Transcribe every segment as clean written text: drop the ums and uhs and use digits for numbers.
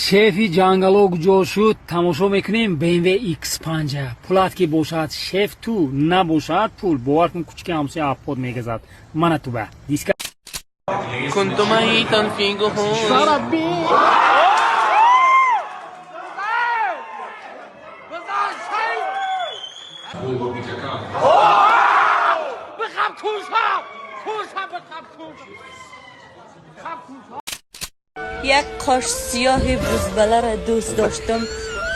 Шефи ҷангало куҷо шуд? Тамошо мекунем BMW X5. Пулат ки бошад, шеф ту набошад, пул бовар кун, кучки ҳамсоя аппод мегазад. Мана туба диска. كنت ميتا في جحور. Як қош сиёҳи бузбаларо дӯст доштам,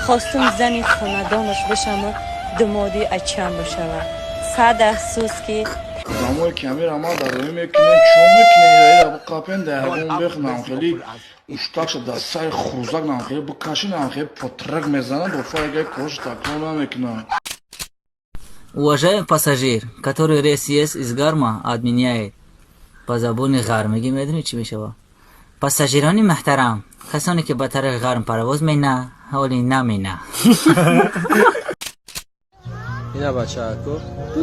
хостум зани хонадонаш бошаму думоди ачам бошавад. Сад афсӯс, ки Одамое ки ҳамира ма дар роҳӣ мекунем, чо мекунем? Ира биқапен, дар ягон бехнам, хеле уштакша дар сари хурзак нам, хеле бикашинам, хеле потрак мезанад, дофа ягай корш такрор намекунам. Уважаемый пассажир, который рейс есть из Гарма отменяет. Ба забони ғармигӣ медонӣ чӣ мешавад? Пассажирони муҳтарам, касоне ки ба тариқи ғарм парвоз мена, ҳоли намена. Ина бачаако, ту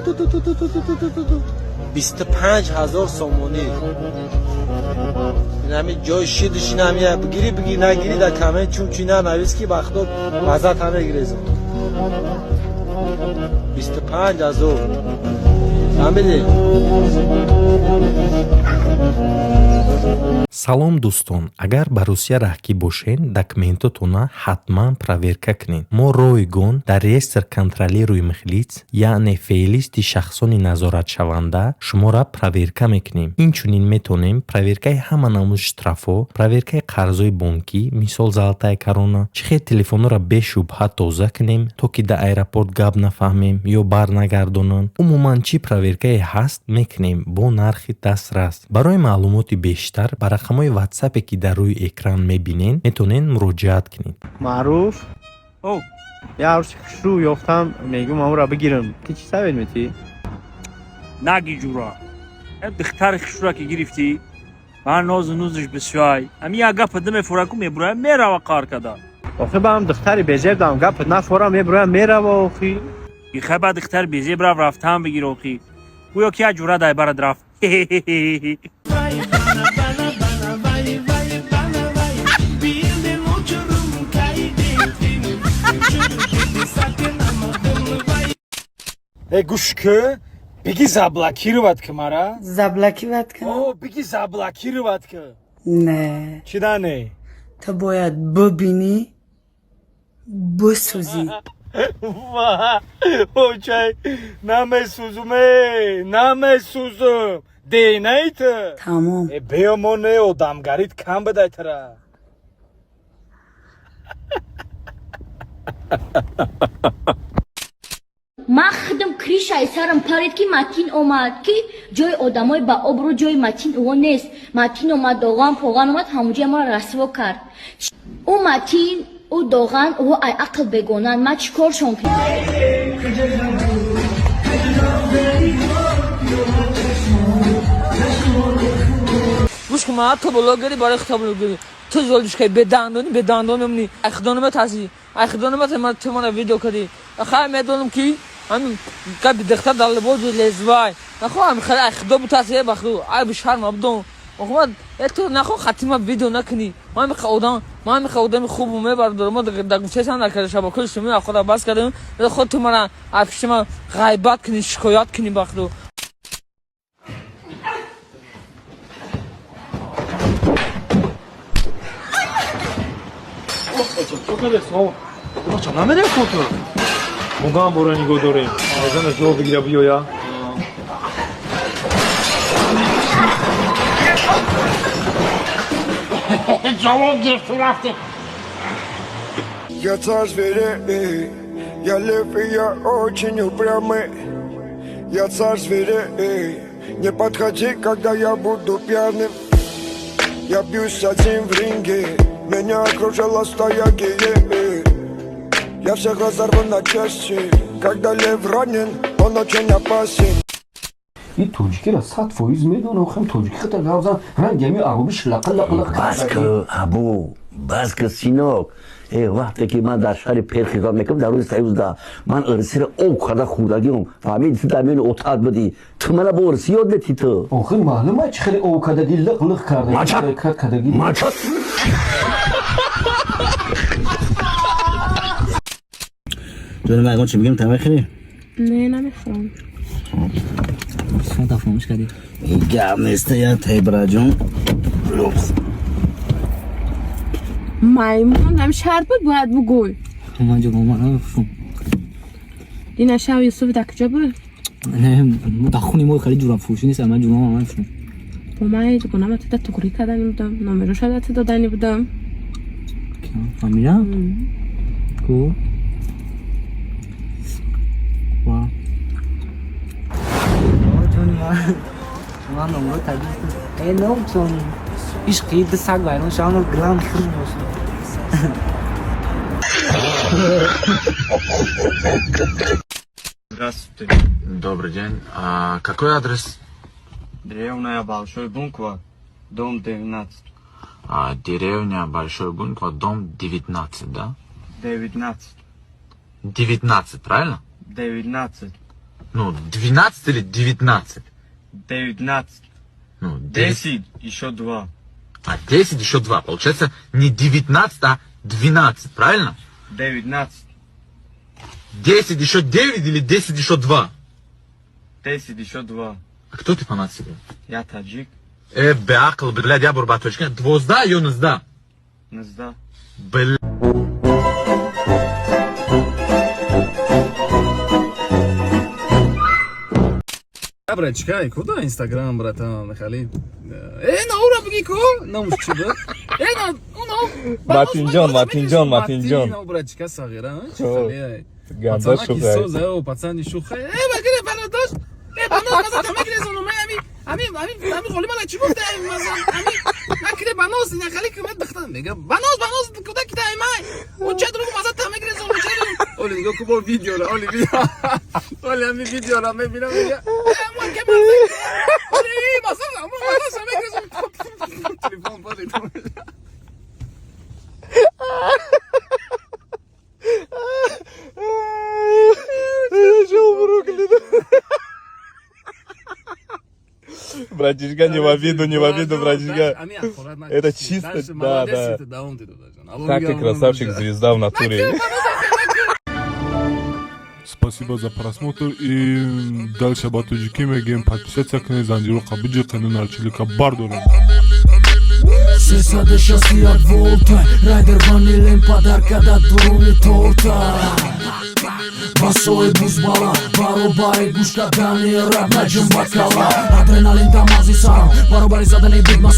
25 000 сомонӣ. Инами ҷои шидиш, инами бигирӣ, бигир, нагирӣ, дар коммент чун чи нанавис, ки ба худо маззат ҳамегирезам. 25 000, фаҳмидӣ? Салом, дӯстон! Агар ба Русия раҳкӣ бошед, документотонро ҳатман проверка кунед. Мо ройгон дар реестр контролируемых лиц, яъне феҳристи шахсони назоратшаванда, шуморо проверка мекунем. Инчунин метавонем проверкаи ҳама намуд штрафҳо, проверкаи қарзҳои бонкӣ, мисол золотая корона, чӣ хел телефонҳоро бешубҳа тоза кунем, то ки дар аэропорт гап нафаҳмем ё барнагардонанд. Умуман, чӣ проверкае ҳаст, мекунем бо нархи дастрас. Барои маълумоти бештар ба рақамҳои ватсапе, ки дар рӯи экран мебинед, метавонед муроҷиат кунед. Маъруф, я арӯси хушрӯ ёфтам, мегӯм амро бигирам. Ти чӣ совет метӣ? Наги, ҷура. Духтари хушрӯра ки гирифтӣ, ман нозу нузиш бисёй. Ами як гапа димефураку, мебуроя, мерава қар када. Охи, ба ҳам духтари безеб дам, гапат нафора, мебуроя, мерава охи. Ихай, ба духтари безеб рафт, рафтан бигир охи. Гӯё ки як ҷура дай барад рафт. Э, гӯш ку, биги, заблокировать ки мара. Заблокировать кунам? О, биги, заблокировать ки. Не. Чӣ да не? Ту бояд бибинӣ, бисӯзӣ. Очай, намесӯзуме, намесӯзум, денаи ту. Тамом. Э, биё, мо не, одамгарит кам бидай тара. Ман худам крышаи сарам парид, ки Матин омад, ки ҷои одамои ба обрӯ, ҷои Матин ӯо нест. Матин омад, доған поған омад, ҳамуҷоя маро расво кард. Ӯ Матин, ӯ доған, ӯ ай ақл бегонанд. Ман чӣ коршон кунам? Гӯш кун, ман ту блогери, барои худта блогери. Ту золушкаи бедандони, бедандон мемонӣ. Ай худо таси, ай худо наматаси, ту мана видео кардӣ. Хай, медонам, ки ҳамин гапи духтар дар либоси лезвай нахоҳам. Хеле ай худо бутаси, ба худо, ай бишарм абдон. Охмад, ту нахоҳ хатима видео накунӣ. Ман миха одам, ман миха одами хубу мебардорам. Мо дар гӯшаи накарда шабакаи иҷтимоӣ худа бас кардем. Худ ту мана аз пишти ман ғайбат кунӣ, шикоят кунӣ, ба худо. Намедем фото. Мугам бора нигоҳ дорем. Айзана ҷо бигира биёя. Ҷавоб гирифту рафтем. Я царь зверей, я лев и я очень упрямый. Я царь зверей, не подходи, когда я буду пьяным. Я бьюсь один в ринге, меня окружила стая гиен. Я всех разорву на части, когда лев ранен, он очень опасен. И тоҷикиро 100% медонам, хам тоҷики хата гап зан, ранги ами аруби шлақа лақ лақ. Бас ку, абу, бас ку, синок. Э, вақте ки ман дар шаҳри Пер хизмат мекунам, дар рӯзи союзда ман ирсиро об карда хӯрдагиам, фаҳмиди? Ту дар миёни отат будӣ, ту мана бо ирси ёд метӣ ту. Охир маълум, чӣ хеле об кардаги, лиқ лиқ кардаги, ҳаракат кардаги. Мача. Ҷони ман, ягон чи бигем, та мехӯрӣ? Не, намехӯрам. Телефон фаромӯш кардӣ. Гап неста, я тебраҷон. Маймун, ҳам шарт буд, бояд бугӯй. Ман ҷо ман намефурӯшам. Дина шав Юсуф дар куҷо буд? Не, дар хуни мо хеле ҷурафурӯшӣ нест, ман ҷурам намефурӯшам. Бо ман ҳеҷ гуна туда туғрӣ кардани будам, номероша дати додани будам. Фамилия? Ку? Ва. Ҷони ман. Ман номро табдил кун. Э, ном чон ишқи ду саг вайрон шавам, глам хир бошам. Здравствуйте. Добрый день. А какой адрес? Деревня Большой Бунква, дом 19. А, деревня Большой Бунква, дом 19, да? 19. 19, правильно? 19. Ну, 12 или 19? 19. Ну, 10. 10, еще 2. А, 10 еще 2. Получается не 19, а 12, правильно? 19. 10 еще 9 или 10 еще 2? 10 еще 2. А кто ты по нации? Я таджик. Беақл, блядь, я бурбаточка. 12 ё 19? 19. Бля. Братчика, куда Инстаграм, братан, хали? Э, наура буги ку? Номуш чи буд? Э, на, оно. Матинҷон, Матинҷон, Матинҷон. Матин, братчика сағира, чи хали? Ганда шухай. Соза, о, пацани шухай. Э, багире бародаш. Э, баноз маза тамакре зону ме ами ами ами ами холи мана чи гуфта маза ами накире баноз ина хали кумет бахтан мега. Баноз, баноз, куда кита ай май? О, чадру маза тамакре зону чадру. Оли нигоҳ ку бо видеора, оли видео. Оли ами видеора мебинам мега. Э, ма ке маза. Оли маза, маза тамакре зону. Телефон падид. Братишка, не в обиду, не в обиду, братишка. Это чисто, да, да. Так ты красавчик, звезда в натуре. Спасибо за просмотр и дальше ба тоҷикӣ мегӯем: подписаться кунед, занҷироқа биҷиқену нарчилика бардорем. 361 волта, райдер ванилем подарка да дуруни торта. Басои бузбала, баробари гӯш кардани раб наҷум бакала. Адреналин дамази сарам, баробари задани бигма.